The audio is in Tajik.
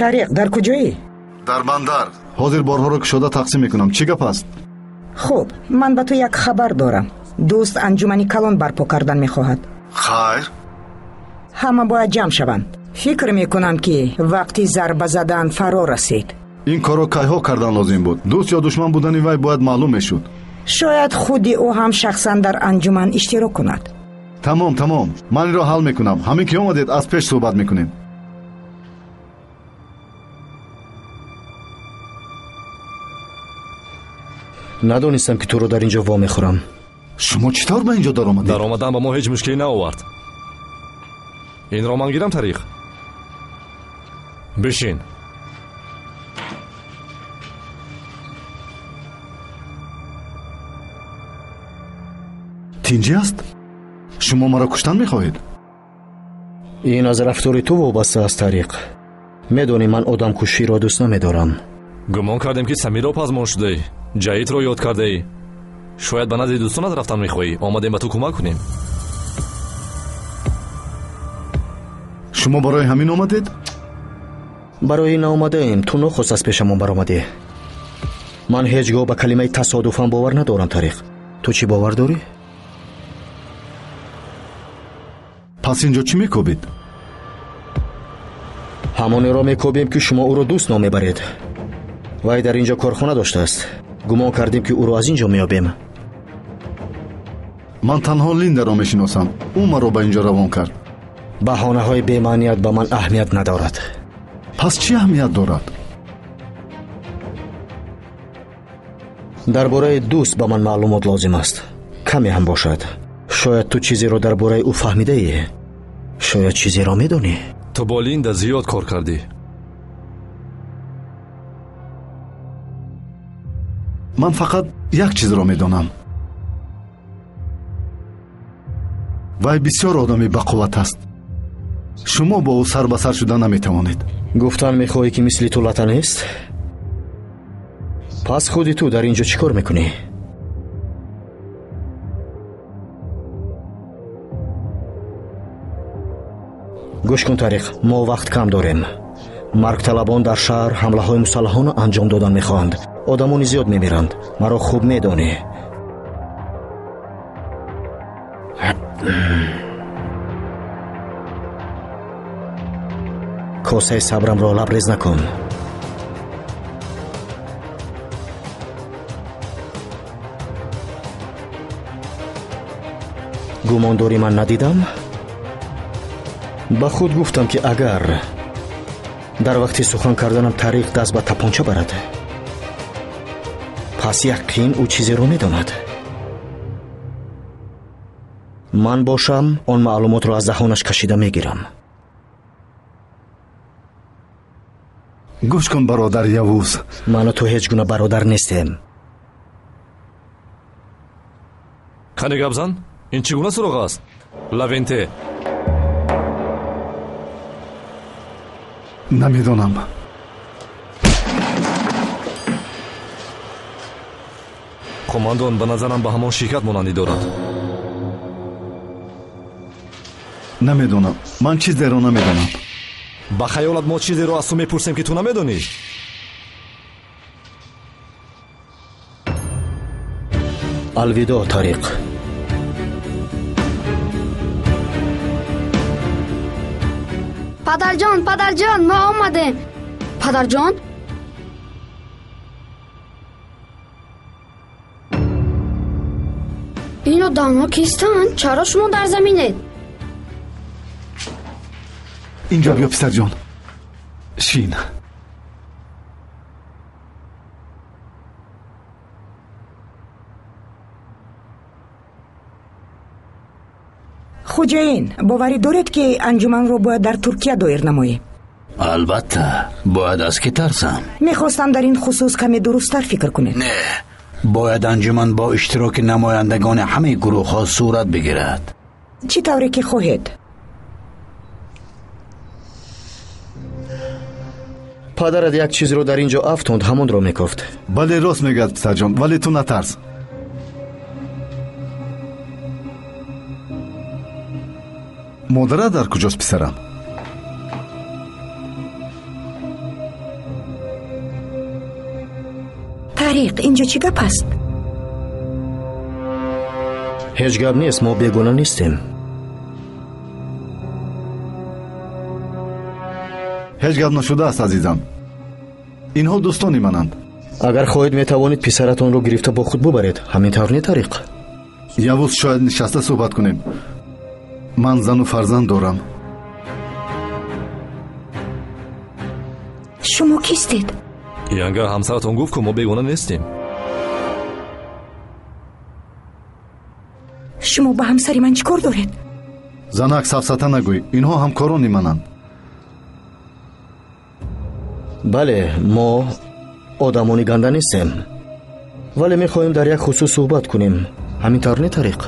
Тариқ, дар куҷоӣ? Дар бандар. Ҳозир борҳоро кушода тақсим мекунам. Чӣ гап аст? Хуб, ман ба ту як хабар дорам. Дӯст анҷумани калон барпо кардан мехоҳад. Хайр. Ҳама бояд ҷамъ шаванд. Фикр мекунам, ки вақти зарба задан фаро расид. Ин корро кайҳо кардан лозим буд. Дӯст ё душман будани вай бояд маълум мешуд. Шояд худи ӯ ҳам шахсан дар анҷуман иштирок кунад. Тамом, тамом. Ман инро ҳал мекунам. Ҳамин ки омадед, аз пеш суҳбат мекунем. Надонистам, ки туро дар ин ҷо вомехӯрам. Шумо чӣ тавр ба ин ҷо даромадед? Даромадан ба мо ҳеҷ мушкиле наовард. Инро ман гирам, Тариқ. Бишин. Тинҷӣ аст? Шумо маро куштан мехоҳед? Ин аз рафтори ту вобаста аст, Тариқ. Медонӣ, ман одамкуширо дӯст намедорам. Гумон кардем, ки Самирро пазмон шудаӣ, Ҷаидро ёд кардаӣ. Шояд ба назди дӯстонат рафтан мехоҳӣ. Омадем ба ту кӯмак кунем. Шумо барои ҳамин омадед? Барои ин наомадаем. Ту нохост аз пешамон баромадӣ. Ман ҳеҷ гоҳ ба калимаи тасодуфан бовар надорам, Тариқ. Ту чӣ бовар дорӣ? Пас ин ҷо чӣ мекобед? Ҳамонеро мекобем, ки шумо ӯро дӯст ном мебаред. Вай дар ин ҷо корхона доштааст. Гумон кардем, ки ӯро аз ин ҷо меёбем. Ман танҳо Линдаро мешиносам. Ӯ маро ба ин ҷо равон кард. Баҳонаҳои бемаъният ба ман аҳамият надорад. Пас чӣ аҳамият дорад? Дар бораи дӯст ба ман маълумот лозим аст. Каме ҳам бошад. Шояд ту чизеро дар бораи ӯ фаҳмидаӣ. Шояд чизеро медонӣ. Ту бо Линда зиёд кор кардӣ. Ман фақат як чизро медонам. Вай бисёр одами бақувват аст. Шумо бо ӯ сар ба сар шуда наметавонед. Гуфтан мехоҳӣ, ки мисли ту лата нест? Пас худи ту дар ин ҷо чӣ кор мекунӣ? Гӯш кун, Тариқ, мо вақт кам дорем. Маргталабон дар шаҳр ҳамлаҳои мусаллаҳона анҷом додан мехоҳанд. Одамони зиёд мемиранд. Маро хуб медонӣ. Косаи сабрамро лабрез накун. Гумон дорӣ ман надидам? Ба худ гуфтам, ки агар дар вақти сухан карданам Тариқ даст ба тапонча барад, пас яқин ӯ чизеро медонад. Ман бошам, он маълумотро аз даҳонаш кашида мегирам. Гӯш кун, бародар Явуз. Ману ту ҳеҷ гуна бародар нестем. Қане гап зан? Ин чӣ гуна суроғ аст? Лавенте. Намедонам. Командон ба назарам ба ҳамон ширкат монандӣ дорад. Намедонам. Ман чизеро намедонам. Ба хаёлат мо чизеро аз ту мепурсем, ки ту намедонӣ? Алвидо, Тариқ. Падарҷон, падарҷон, мо омадем. Падарҷон? Ин одамҳо кистанд? Чаро шумо дар заминед? Инҷо биё, писарҷон. Шин. Хуҷаин, боварӣ доред, ки анҷуманро бояд дар Туркия доир намоем? Албатта, бояд аз ки тарсам? Мехостам дар ин хусус каме дурусттар фикр кунед. Не, бояд анҷуман бо иштироки намояндагони ҳамаи гурӯҳҳо сурат бигирад. Чӣ тавре ки хоҳед. Падарат як чизро дар ин ҷо афтонд, ҳамонро мекофт. Бале, рост мегӯяд, писарҷон, вале ту натарс. Модарат дар куҷост, писарам? Тариқ, инҷо чӣ гап аст? Ҳеҷ гап нест, мо бегуна нестем. Ҳеҷ гап нашудааст, азизам. Инҳо дӯстони мананд. Агар хоҳед, метавонед писаратонро гирифта бо худ бубаред. Ҳамин тавр не, Тариқ? Явуз, шояд нишаста суҳбат кунем. Ман зану фарзанд дорам. Шумо кистед? Янга, ҳамсаратон гуфт, ку мо бегона нестем. Шумо ба ҳамсари ман чӣ кор доред? Занак, сафсата нагӯй. Инҳо ҳамкорони мананд. Бале, мо одамони ганда нестем, вале мехоҳем дар як хусус суҳбат кунем. Ҳамин тавр не, Тариқ?